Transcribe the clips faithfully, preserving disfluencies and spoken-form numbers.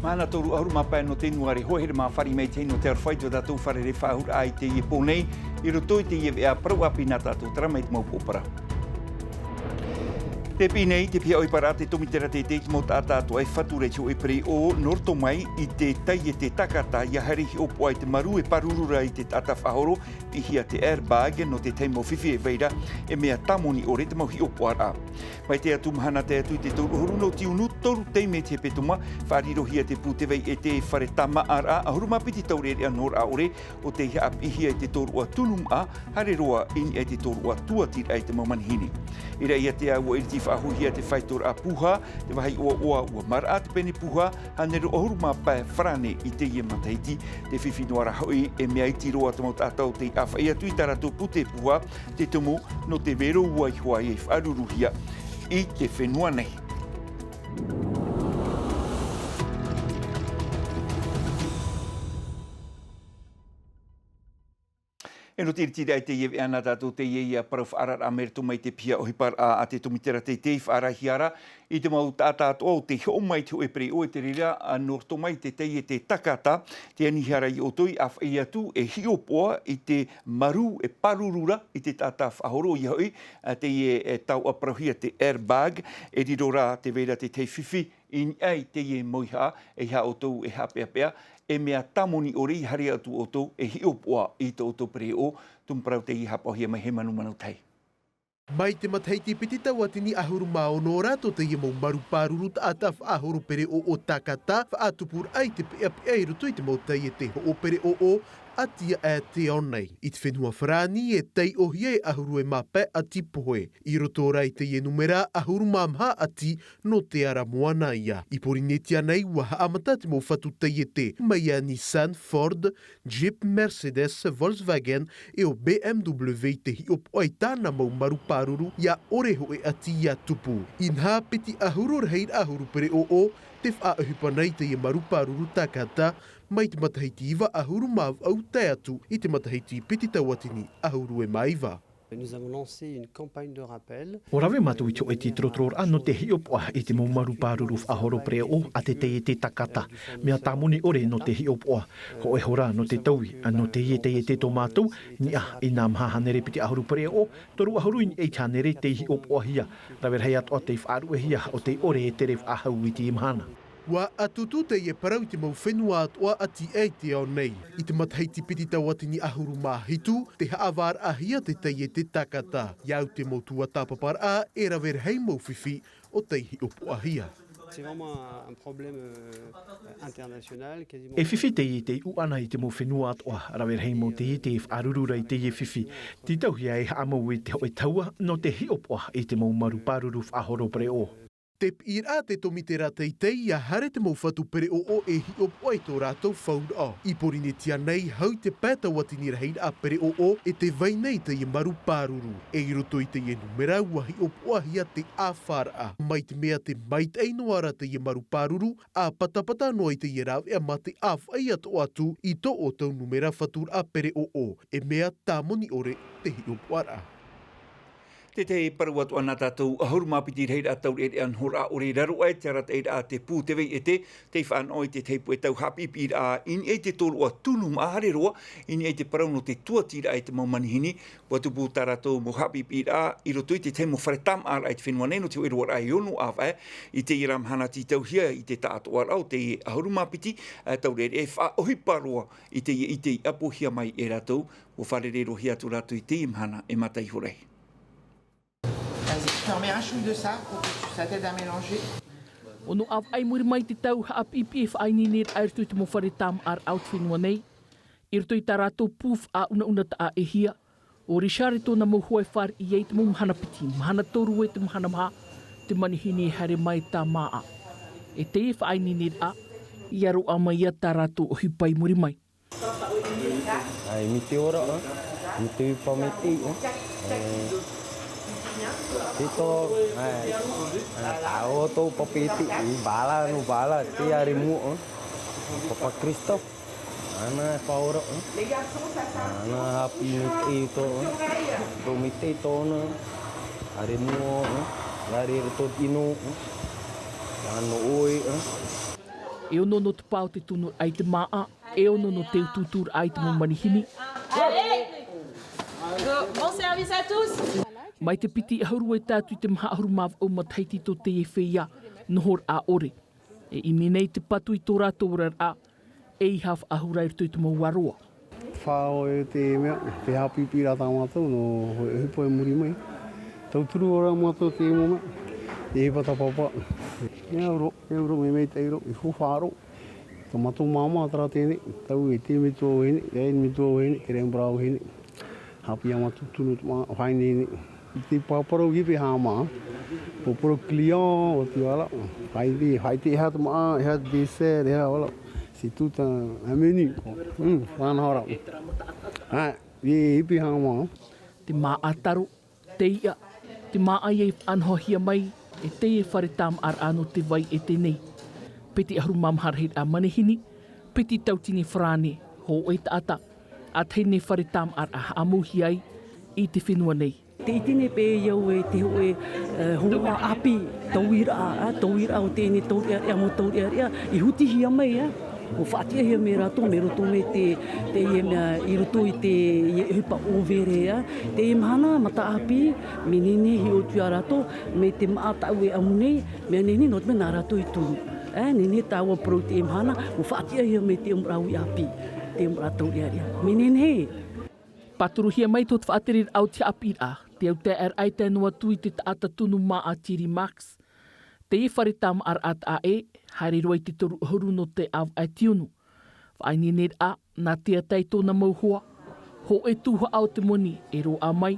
Ana toru ʻahuru mā pae nō te nuare hoa here mā fare mai te hinu te aroha i tō tātou fare rē faʻahou raʻa i teie pō nei, i roto i teie veʻa parau ʻāpī nā tātou tara mai te mau pōpara. Te piʻi nei, te piha ʻohipa raʻa te tomitera teitei te mau taʻata atoʻa e fatu ra i te hōʻē pereʻoʻo nō roto mai i te taiete takata ʻia haere hiʻopoʻa i te marū e pāruru ra i te taʻata faʻahoro, piʻihia te airbag nō te tahi mau fifi e vai ra, e mea tāmoni ʻore te mau hiʻopoʻa raʻa. Mai te atu mahana tae atu i te toru ʻahuru nō tiunu, toru taime te hepetoma, faʻarirohia te pū tē vai ʻē te fare tāmāʻa raʻa, ʻahuru mā piti taureʻareʻa nō raʻa ʻore, ʻo tei haʻapiʻihia i te tōroʻa tunumaʻa, haere roa i niʻa i te tōroʻa tuatiraʻa i te mau manihini. I reira ʻia ʻua ʻiriti faʻahouhia te faitoraʻa pūhā, te vāhi ʻoaʻoa ʻua maraʻa te pene pūhā, hānere ʻahuru mā pae farāne i teie matahiti, te fifi noa ra hoʻi, e mea iti roa te mau taʻata ʻo tei ʻāfaʻi atu i tā rātou pūtē pūhā, te tumu nō te vero ua iho ai e faʻaruruhia i te fenua nei. E nō te ʻiritiraʻa i teie veʻa nā tātou teie ʻia parau faʻaararaʻa mai roto mai te piha ʻohipa raʻa a te tomitera teitei faʻaarahia ra i te mau taʻata atoʻa ʻo tei hoʻo mai i te hōʻē pereʻoʻo i te reira, ā, nō roto mai te taiete takata, tē anihia ra ia ʻoutou ʻia ʻāfaʻi atu e hiʻopoʻa i te marū e pāruru ra i te taʻata faʻahoro, ʻoia hoʻi, ā, teie, e, tauʻa parauhia te airbag, e riro rā tē vai ra te tahi fifi i niʻa i teie mauihaʻa, ʻeiaha ʻoutou e haʻapeʻapeʻa, e mea tāmoni ʻore ʻia haere atu ʻoutou e hiʻopoʻa i tō ʻoutou pereʻoʻo, tumu parau teie haʻapaʻohia mai hei manumanu tahi. Mai te matahiti piti tauatini ʻahuru mā ono ra tō teie mau marū pāruru taʻata faʻahoro pereʻoʻo takata, faʻatupu raʻa i te peʻapeʻa i roto i te mau taiete hoʻo pereʻoʻo, ʻati aʻe te ao nei. I te fenua Farāni, e taiʻohia e ʻahuru e mā pae ʻati pohe. I roto rā i teie nūmera, ʻahuru mā maha ʻati nō te ara moana ïa. I Pōrīnetia nei, ʻua haʻamata te mau fatu taiete, mai iā Nissan, Ford, Jeep, Mercedes, Volkswagen, e ʻo B M W i te hiʻopoʻa i tāna mau marū pāruru, ʻia ʻore hōʻē ʻati ʻia tupu. Inaha, piti ʻahuru rahiraʻa huru pereʻoʻo, tē faʻaʻohipa nei i teie marū pāruru takata, mai te matahiti iva ʻahuru mā vaʻu tae atu i te matahiti piti tauatini ʻahuru e mā iva. Nous avons lancé une campagne de rappel. ʻUa rave mātou i te hōʻē tītorotororaʻa nō te hiʻopoʻa i te mau marū pāruru faʻahoro pereʻoʻo a te taiete takata. Mea tāmoni ʻore nō te hiʻopoʻa. Hōʻē hora nō te taui, nō teie taiete tō mātou, niʻa i nā maha hānere piti ʻahuru pereʻoʻo, toru ʻahuru i niʻa i te hānere tei hiʻopoʻahia, rave rahi atoʻa tei faʻaruʻehia ʻo tei ʻore e tere faʻahou i teie mahana. ʻUa ʻatutu teie parau i te mau fenua atoʻa ʻati aʻe i te ao nei. I te matahiti piti tauatini ʻahuru mā hitu, tē haʻavāraʻahia te taiete takata. ʻIa au te mau tuatāpaparaʻa e rave rahi mau fifi ʻo tei hiʻopoʻahia. C'est vraiment un, un problème, euh, international, quasiment. E fifi teie tei ʻūʻana i te mau fenua atoʻa, rave rahi mau taiete e faʻaruru ra i teie fifi. Tītauhia e haʻamau i te hōʻē tahua nō te hiʻopoʻa i te mau marū pāruru faʻahoro pereʻoʻo. Te piʻiraʻa a te tomitera teitei ʻia haere te mau fatu pereʻoʻo e hiʻopoʻa i tō rātou fauraʻa. I Pōrīnetia nei, hau i te pae tauatini rahiraʻa pereʻoʻo e tē vai nei i teie marū pāruru. E i roto i teie nūmera, ʻua hiʻopoʻahia te ʻāfaraʻa. Mai te mea tē maitaʻi noa ra teie marū pāruru, ʻa patapata noa i teie rāveʻa mā te ʻāfaʻi atoʻa atu i tō ʻoutou nūmera faturaʻa pereʻoʻo. E mea tāmoni ʻore te hiʻopoʻaraʻa. Te tahi parau atoʻa nā tātou, ʻahuru mā piti rahiraʻa taureʻareʻa nohoraʻa ʻore i raro aʻe te arataʻiraʻa a te pū tē vai ʻē te, tei faʻanaho i te tahi puʻe tau haʻapiʻipiʻiraʻa i niʻa i te tōroʻa tunumaʻa, haere roa i niʻa i te parau nō te tuatiraʻa i te mau manihini. ʻUa tupu tā rātou mau haʻapiʻipiʻiraʻa i roto i te tahi mau fare tāmāʻaraʻa i te fenua nei nō te hōʻē roaraʻa e ono ʻāvaʻe i teie ra mahana, tītauhia i te taʻatoʻaraʻa o te ʻahuru mā piti, ā, taureʻareʻa e faʻaʻohipa roa i teie ʻite i ʻapohia mai e rātou. ʻUa fārerei-roa-hia atu rātou i teie mahana e mātā iho ra. Vas-y, tu remets un chouïa de ça pour que tu, ça t'aide à mélanger. Ono ʻāvaʻe i muri mai te tau haʻapiʻipiʻi e faʻaineineraʻa i roto i te mau fare tāmāʻaraʻa o te fenua nei. I roto i tā rātou pū faʻaunaunataʻa e hia, ʻo Richard e tōna mau hoa e fāriʻi ai te mau mahana piti, mahana toru e te mahana maha, te manihini e haere mai tāmāʻa. E teie faʻaineineraʻa, ʻia roaʻa mai ïa tā rātou ʻohipa i muri mai. Ai, mea ora, ā. Mea ʻupa, mea ʻē, ā. Ā, te tō, ā, ā, ā, ʻo tō pāpā iti, i bala, nō bala, te ʻāremuʻa, ā. Pāpā Christophe, āna e faʻaora, ā. Āna haʻapiʻi mea ʻē tō, ā. Tō mea ʻē tōna, ʻāremuʻa, ā. Rare roto tino, ā. Āna ʻoe, ā. E ono nō te pā o te tunuraʻa i te māʻa, e ono nō te utuuturaʻa i te mau manihini. Allez. Go. Bon service à tous. Mai te piti ʻahuru e tae atu i te maha ʻahuru mā vaʻu matahiti tō teie feiā nohoraʻa ʻore. E ʻimi nei te patu i tō rātou oraraʻa, e ʻeiaha faʻahou i roto i te mau aroa. Fāo e te mea, te haʻapiʻipiʻi rā tā mātou, nō ʻohipa e muri mai. Tauturu ora mātou te mau mea, e pāpā. E auro, e auro, mea maitaʻi roa, e faufaʻa roa. Tā mātou māmā terā teie, tau e te metua vahine, e metua vahine, te rembra vahine. Haʻapiʻi mātou tunu te mā, vahine nei. I te pāpara o ʻipe hāmā, pāpara client, o te ala, haere, haere te, e aha te mā, e aha te dessert, e aha, voilà. C'est tout un, un menu, quoi. Hum, whānau rā. Ha, i ʻipe hāmā. Te māʻa taro, te iʻa, te māʻa i faʻanahohia mai e teie fare tāmāʻaraʻa nō te vai e teie. Piti ʻahuru mā maha rahiraʻa manihini, piti tautini farāne, hōʻē taʻata, ʻa tahi nei fare tāmāʻaraʻa haʻamauhia ai i te fenua nei. Tē ʻite nei paʻi au e te hōʻē, e, hōhoʻa ʻāpī, tauiraʻa, ā, tauiraʻa o teie taureʻareʻa, mau taureʻareʻa, i hutihia mai, ā. ʻUa faʻatiʻahia mai rātou, mai roto mai te, teie mea, i roto i te, i ʻohipa ʻōvere, ā. Teie mahana, mataʻāpī, mea nehenehe e hiʻo atu ia rātou, mai te māʻa tāʻu e ʻamu nei, mea nehenehe nō te mea nā rātou i turu. Ā, nehenehe tāua parau teie mahana, ʻua faʻatiʻahia mai te mau rāveʻa ʻāpī, te mau rātou taureʻareʻa. Mea nehenehe. Pāturuhia mai tō te faʻatereraʻa o te haʻapiʻiraʻa, te au taeaʻe e tae noa atu i te taʻata tunu māʻa Thierry Marx. Teie fare tāmāʻaraʻa taʻa ʻē, haere roa i te toru ʻahuru nō te ʻāvaʻe tiunu. Faʻaineineraʻa, nā te ata i tōna mau hoa, hōʻē tuhaʻa o te moni e roaʻa mai,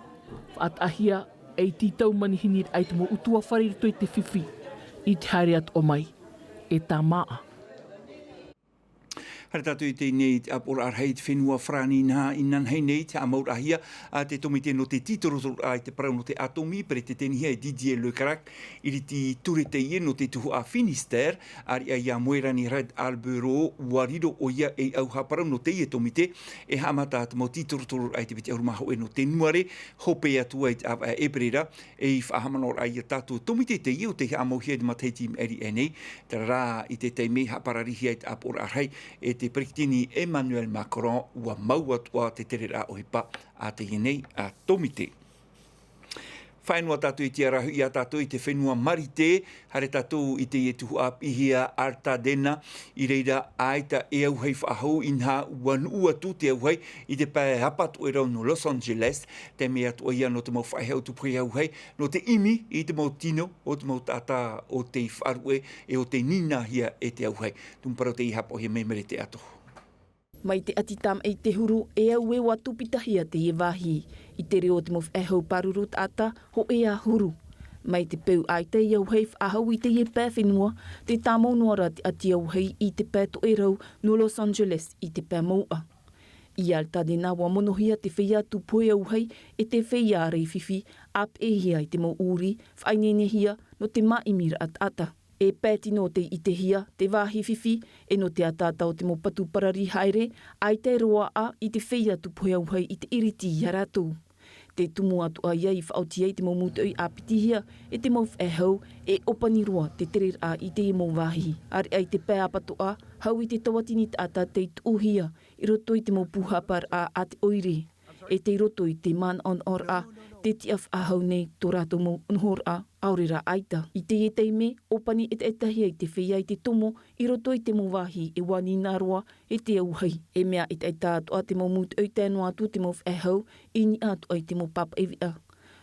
faʻataʻahia, e tītau manihiniraʻa i te mau ʻutuāfare i roto i te fifi, i te haere atoʻa mai, e tā māʻa. Haere tātou i teie nei i te ʻāpoʻoraʻa rahi i te fenua Farāni, inanahi nei te haʻamauraʻahia a te tōmite nō te tītorotororaʻa i te parau nō te ʻātōmī, peretitenihia e Didier Leclercq, ʻiriti ture teie nō te tuhaʻa Finistère, ʻāreʻa ia Moerani Reid-Arbelaud, ʻua riro ʻoia ei ʻauhaʻa parau nō teie tōmite, e haʻamata te mau tītorotororaʻa i te piti ʻahuru mā hōʻē nō tenuare, hope atu ai te ʻāvaʻe ʻēperēra, ei faʻahaʻamanaʻoraʻa ia tātou tōmite teie ʻo tei haʻamauhia i te matahiti i maʻiri aʻe nei, terā rā i te taime haʻapararihia i te ʻāpoʻoraʻa rahi e te peretiteni Emmanuel Macron, ʻua mau atoʻa te tereraʻa ʻohipa a teie nei a tōmite. Faʻaea noa tātou i te ʻarahu ia tātou i te fenua Marite, haere tātou i teie tuhaʻa piʻihia Altadena, i reira ʻaita e auahi faʻahou, inaha ʻua nuʻu atu te auahi i te pae apatoʻerau nō Los Angeles, te mea atoʻa ia nō te mau faʻehau tupu auahi, nō te ʻimi i te mau tino o te mau taʻata ʻo tei faʻaruʻe e ʻo tei nīnaʻihia e te auahi. Tumu parau tei haʻapaʻohia mai Merete Atohu. Mai te ʻati tāmaʻi i te huru, e auē ʻua tūpitahia teie vāhi. I te reo o te mau faʻehau pāruru taʻata, hōʻē ā huru. Mai te peu ʻaita e auahi faʻahou i teie pae fenua, tē tāmau noa ra te ʻati auahi i te pae toʻerau nō Los Angeles i te pae mouʻa. I Altadena ʻua monohia te feiā tupu auahi e te feiā ʻāreʻa fifi, ʻāpeʻehia i te mau ʻūrī, faʻaineinehia nō te māʻimiraʻa taʻata. E pae tino tei ʻitehia te vāhi fifi, e nō te ataata o te mau patu parari haere, ʻaita e roaʻa i te feiā tupu auahi i te ʻiriti ia rātou. Te tumu atoʻa ia i faʻaoti ai te mau mūtoʻi ʻāpitihia e te mau faʻehau, e ʻōpani roa te tereraʻa i teie mau vāhi. ʻĀreʻa i te pae apatoʻa, hau i te tauatini taʻata tei tuʻuhia i roto i te mau pūhaparaʻa a te ʻoire, e tei roto i te manaʻonaʻoraʻa, te tiʻa faʻahou nei tō rātou mau nohoraʻa, ʻaore rā ʻaita. I teie taime, ʻōpani ʻetaʻetahia i te feiā i te tomo i roto i te mau vāhi e ʻua nīnaʻi roa e te auahi. E mea ʻetaʻeta atoʻa te mau mūtoʻi tae noa atu te mau faʻehau i niʻa atoʻa i te mau pāpaʻi veʻa.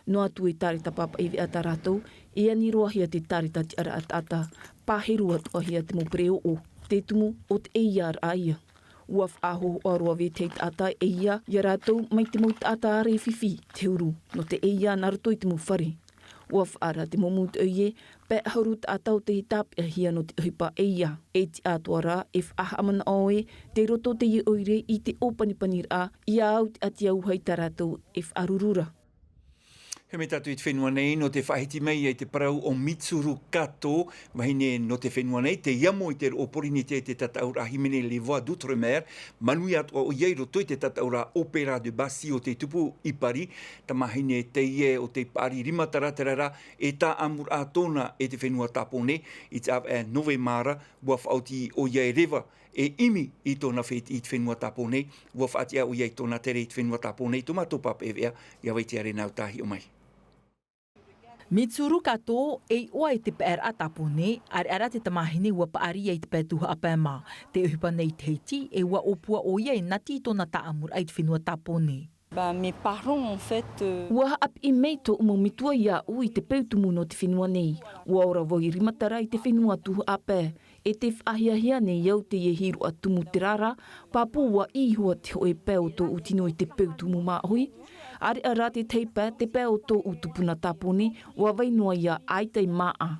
Noa atu e tāreta pāpaʻi veʻa tā rātou, e ani roahia te tāreta tiʻaraʻa taʻata, pāheru atoʻahia te mau pereoʻo, te tumu o te ʻeiāraʻa ia. ʻUa faʻahōhoʻa roa vetahi taʻata e ʻeiā ia rātou mai te mau taʻata ʻāreʻa fifi, te huru, nō te ʻeiā nā roto i te mau fare. ʻUa faʻaara te mau mūtoʻi ē, pae ʻahuru taʻata ʻo tei tāpeʻahia nō te ʻohipa ʻeiā. E tiʻa atoʻa rā, e faʻahaʻamanaʻo ē, tei roto teie ʻoire i te ʻōpanipaniraʻa, ʻia au te ʻati auahi tā rātou e faʻaruru ra. He mea tātou i te fenua nei, nō te faʻahiti mai ai te parau o Mitsuru Kato, vahine nō te fenua nei, tei amo i te roʻo Pōrīnetia i te tataʻuraʻa hīmene, les voies d'outre-mer, manuia atoʻa ʻoia i roto i te tataʻuraʻa Opéra de Bassi o te tupu i Paris, tamahine teie o tei paʻari rima taratara ra, e tāʻamuraʻa tōna e te fenua Tāpōnē, i te ʻāvaʻe Novema ra, ʻua faʻaoti ʻoia e reva, e ʻimi i tōna fētiʻi i te fenua Tāpōnē, ʻua faʻatiʻa ʻoia i tōna tere i te fenua Tāpōnē, i tō mātou pāpaʻi veʻa, ʻia vai te ʻare nā ʻu tāhiʻo mai. Mitsuru Kato, e iʻoa e te paeraʻa Tāpōnē, ʻareʻa rā te tamahine ʻua paʻari ai i te pae tuhaʻa pae mā. Tē ʻohipa nei i Tahiti, e ʻua ʻōpua ʻoia e nati i tōna tāʻamuraʻa i te fenua Tāpōnē. Bah, mes parents, en fait, euh, ʻUa haʻapiʻi mai tōʻu mau metua iāʻu i te peu tumu nō te fenua nei. ʻUa ora vau i Rimatara i te fenua tuhaʻa pae. E tē faʻahiahia nei au teie hīroʻa tumu terā ra, pāpū ʻua ʻī iho ā te hōʻē pae o tōʻu tino i te peu tumu māʻohi. ʻAreʻa rā te tahi pae, te pae o tōʻu tupuna Tāpōnē, ʻua vai noa ïa, ʻaita e māʻa.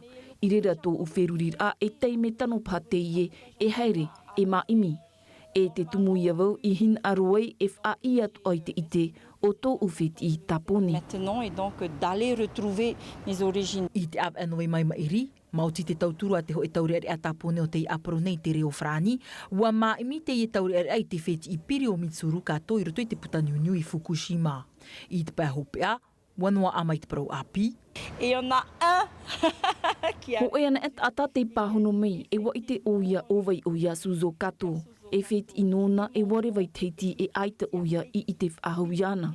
I reira tōʻu feruriraʻa, e taime tano paha teie, e haere, e māʻimi. E te tumu ïa vau i hinaʻaro ai e faʻaʻī atu ai i te ʻite o tōʻu fētiʻi Tāpōnē. Maintenant, et donc, d'aller retrouver mes origines. I te ʻāvaʻe Novema i maʻiri, maoti te tauturu a te hōʻē taureʻareʻa Tāpōnē o tei ʻāporo nei i te reo farāni, ʻua māʻimi teie taureʻareʻa i te fētiʻi piri o Mitsuru Kato i roto i te puta niuniu i Fukushima. I te pae hopeʻa, ʻua noaʻa mai te parau ʻāpī. Et il y en a un qui a Hōʻē anaʻe taʻata tei pāhono mai, e ʻua ʻite ʻoia ʻo vai ʻo Yasuzo Kato. E fētiʻi nōna, e ʻua reva i Tahiti, e ʻaita ʻoia i ʻite faʻahou iāna.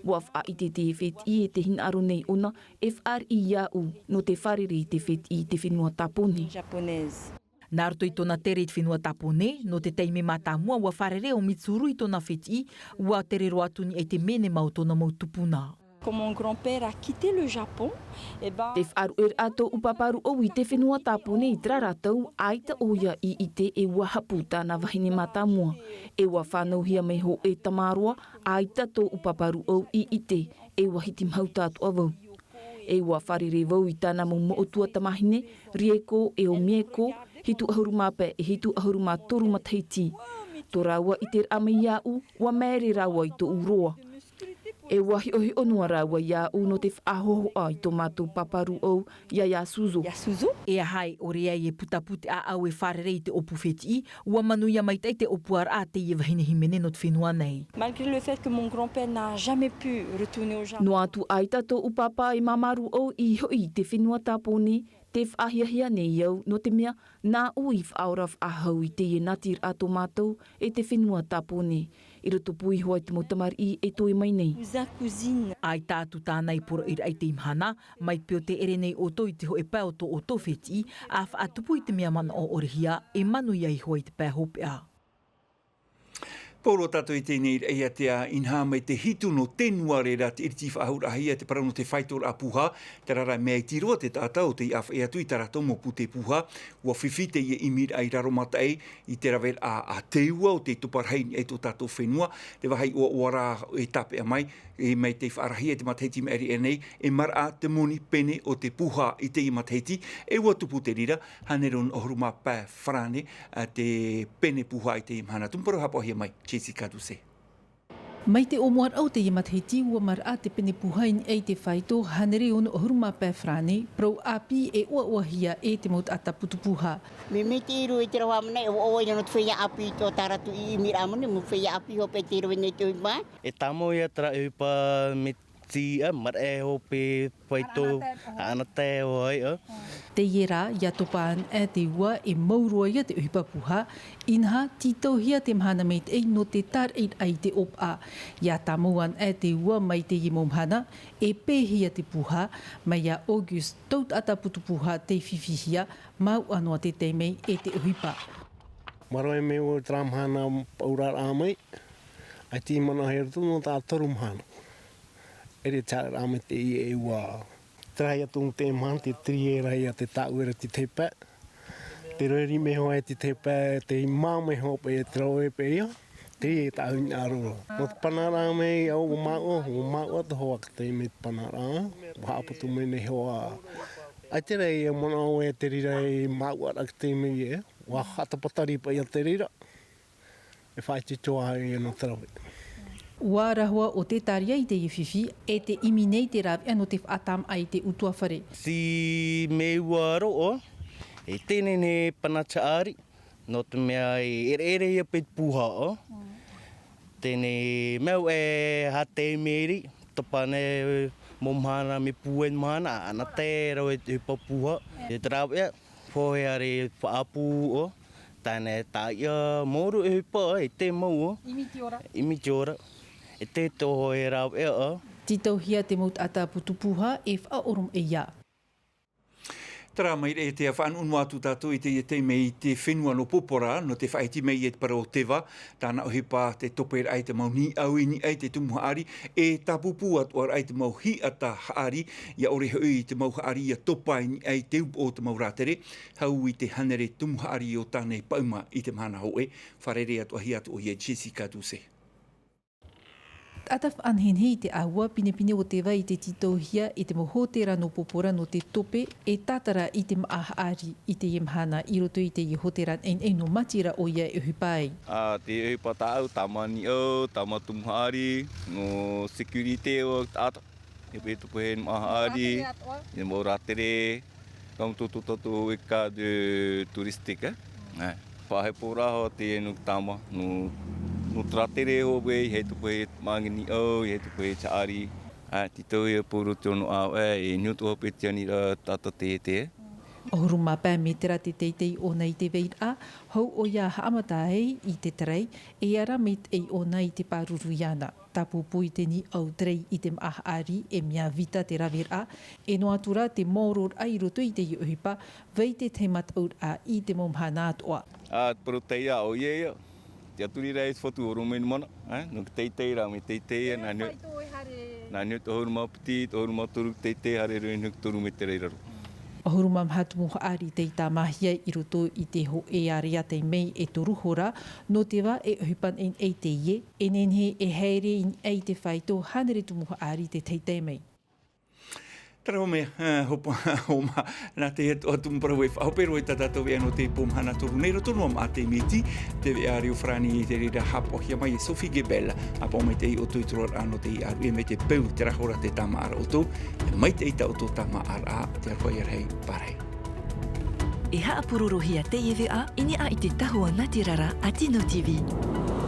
ʻUa faʻaʻite te fētiʻi e te hinaʻaro nei ʻōna, e fāriʻi iāʻu, nō te fārerei i te fētiʻi i te fenua Tāpōnē. Japonaise. Nā roto i tōna tere i te fenua Tāpōnē, nō te taime mātāmua ʻua fārerei ʻo Mitsuru i tōna fētiʻi, ʻua tere roa atu i niʻa i te menema o tōna mau tupuna. Quand mon grand-père a quitté le Japon, eh ben, Te faʻaruʻeraʻa tōʻu pāpā rūʻau i te fenua Tāpōnē i terā ra tau, ʻaita ʻoia i ʻite e ʻua hapu tāna vahine mātāmua. E ʻua fānauhia mai hōʻē tamaroa, ʻaita tōʻu pāpā rūʻau i ʻite, e ʻua hitimahuta atoʻa vau. E ʻua fārerei vau i tāna mau moʻotua tamāhine, Rieko e ʻo Mieko, hitu ʻahuru mā pae e hitu ʻahuru mā toru matahiti. Tō rāua ʻiteraʻa mai iāʻu, ʻua māere rāua i tōʻu roa. E ʻua hiʻohiʻo noa rāua iāʻu nō te faʻahōhoʻa i tō mātou pāpā rūʻau, iā Yasuzo. Yasuzo. E aha e ʻore ai e putapū te ʻāʻau e fārerei i te ʻōpū fētiʻi, ʻua manuia maitaʻi te ʻōpuaraʻa a teie vahine hīmene nō te fenua nei. Malgré le fait que mon grand-père n'a jamais pu retourner au Japon. Noa atu ʻaita tōʻu pāpā e māmā rūʻau i hoʻi i te fenua Tāpōnē, tē faʻahiahia nei au, nō te mea, nāʻu i faʻaora faʻahou i teie nātiraʻa tō mātou e te fenua Tāpōnē. I roto pū iho ā i te mau tamariʻi e toe mai nei. Cousin, cousine. ʻAita atu tāna i poroʻi raʻa i teie mahana, mai te peu tē ʻere nei ʻoutou i te hōʻē pae o tō ʻoutou fētiʻi, ʻa faʻatupu i te mea manaʻo ʻorehia, e manuia iho ā i te pae hopeʻa. Pauroa tātou i teie nei raʻi, ʻia tea, inaha mai te hitu nō Tenuare ra te iriti faʻahou rahi, ʻia te parau nō te faitoraʻa pūhā, terā rā mea iti roa te taʻata o tei ʻāfaʻi atu i tā rātou mau pūtē pūhā, ʻua fifi teie ʻimiraʻa i raro mataʻi, i te raveraʻa a Teua o tei topa rahi i niʻa i tō tātou fenua, te vāhi ʻoaʻoa rā e tāpeʻa mai, e mai tei faʻarahi e te matahiti maʻiri aʻe nei, e maraʻa te moni pene o te pūhā i teie matahiti, e ʻua tupu te reira, hānere ono ʻahuru mā pae farāne, ā, te pene pūhā i teie mahana. Tumu parau haʻapaʻohia mai, Jessica Doucet. Mai te ʻōmuaraʻa o teie matahiti, ʻua maraʻa te pene pūhā i niʻa i te faito, hānere ono ʻahuru mā pae farāne, parau ʻāpī e ʻoaʻoahia e te mau taʻata putu pūhā. Mai te ʻīrū i te rauhā manaʻo, e ʻoaʻoa ïa nō te feiā ʻāpī i tō tā rātou ʻimiraʻa moni, mau feiā ʻāpī hopeʻa tei rave nei te ʻohipa. E tāmau ïa terā ʻohipa, mea iti, ā, maraʻa e hope faito, ʻānaʻe e hope, ā. Teie rā, ʻia topa anaʻe Teua e mau roa ïa te ʻohipa pūhā, inaha, tītauhia te mahana maitaʻi nō te tāraʻiraʻa i te ʻōpaʻa. ʻIa tāmau anaʻe Teua mai teie mau mahana, e pēhia te pūhā, mai iā August, tau taʻata putu pūhā tei fifihia, māuʻa noa te tae mai e te ʻohipa. Marae mai ʻo terā mahana paʻuraraʻa mai, ʻaita i manaʻo i roto nō tā toru mahana. ʻEre tāraʻa mai teie e ʻua. Terā ïa tō te mahana te trie ra ïa te tāʻu era te tahi pae. Te roeri mai hoʻi te tahi pae, te māmā mai hoʻi paʻi te rave paʻi ïa. Teie tāʻu hinaʻaro ra. Nō te panaraʻa mai, ʻua māuʻa, ʻua māuʻa te hoa ka tae mai te panaraʻa. ʻUa haʻaputu mai nei hoʻi. ʻAita rā ïa manaʻo e te reira e māuʻa ra ka tae mai ïa. ʻUa haʻatapatari paʻi ïa te reira. E faʻaitoito ā ïa nō te rave. ʻUa rāhua ʻo te tāria i teie fifi, e te ʻimi nei te rāveʻa nō te faʻatāmaʻa i te ʻutuāfare. Te mea ʻua roʻo, e teie nei pana taʻari, nō te mea e ʻereʻere ia paʻi te pūhā. Teie nei mea ʻua e hātei meri, topa nei mau mahana mea pūai mahana, ʻana tae rau e te ʻohipa pūhā. E te rāveʻa, pohe are faʻaʻapu ʻo, tāne tāʻia, maoro e ʻohipa, e te mau ʻo. ʻImi te ora. ʻImi te ora. E te toho e rāveʻa. Tītauhia te mau taʻata putu pūhā e faʻaʻoromaʻi ia. Terā mai reira, tē faʻanuʻunuʻu atu tātou i teie taime i te fenua nō Popora, nō te faʻaiti mai e te parau o Teva, tāna ʻohipa te toperaʻa i te mau niʻau i niʻa i te tumu haʻari, e tāpūpū atoʻa raʻa i te mau hiʻata haʻari, ʻia ʻore hoʻi i te mau haʻari ʻia topa i niʻa i te upoʻo o te mau rātere, hau i te hānere tumu haʻari o tāne paʻuma i te mahana hōʻē, fārerei atoʻahia atu ʻoia e Jessica Doucet. Taʻata faʻanehenehe i te ʻāua pinepine o Teva i te tītauhia e te mau hōtēra nō Popora nō te tope e tātara i te māʻa haʻari i teie mahana i roto i teie hōtēra naʻinaʻi nō Matira ʻoia e ʻohipa ai. A, te ʻohipa tāʻu, tāmā niʻau, tāmā tumu haʻari, nō sécurité o taʻata. E pē tupu he māʻa haʻari, e mau rātere, Tau tō tō tō e ka de touristique, eh. Eh, faʻahepo rā hoʻi te nū tāmā, nū, nū rātere hoʻi, e tupu he māʻa niʻau, e tupu he haʻari. Eh, tītauhia pū roto nō ʻāvaʻe, e nū tō hope te ani rā tātou te, te. ʻAhuru mā pae mētera te teitei ʻōna i te vairaʻa, hau ʻoia haʻamata ai i te tarai, e ara maitaʻi ʻōna i te pāruru iāna. Tāpūpū i te niʻau tarai i te māʻa haʻari, e mea vita te raveraʻa, e noa atu rā te maororaʻa i roto i teie ʻohipa, vai te tahi mataʻuraʻa i te mau mahana atoʻa. A, te parau tei ā, ʻoia ia. Te aturi rā e te fatu ʻōrome nā mana, eh? Nō te teitei rā, mea teitei, nā nui. Nā nui te ʻahuru mā piti, te ʻahuru mā toru teitei, haere roa nō te toru mētera i raro. ʻAhuru mā maha tumu haʻari tei tāmāhia i roto i te hōʻē ārea tei mai e toru hora, nō te vā e ʻohipa naʻinaʻi teie, e nehenehe e haere i niʻa i te faito hānere tumu haʻari te teitei mai. Terā hoʻi, eh, hopa, homa, nā te atu atu parau e faʻahope roa i tā tātou veʻa nō te pō mahana toru nei roto noa mā te miti, te veʻa reo farāni i te reira haʻapaʻohia mai e Sophie Gebel, haʻapaʻo maitaʻi ʻoutou i te roaraʻa nō te ʻāruʻe mai te peu i terā hora te tāmāʻaraʻa ʻoutou, e maitaʻi tā ʻoutou tāmāʻaraʻa, te aroha ia rahi, pārahi. E haʻapurorohia teie veʻa, i niʻa i te tahua nātirara a Tino T V.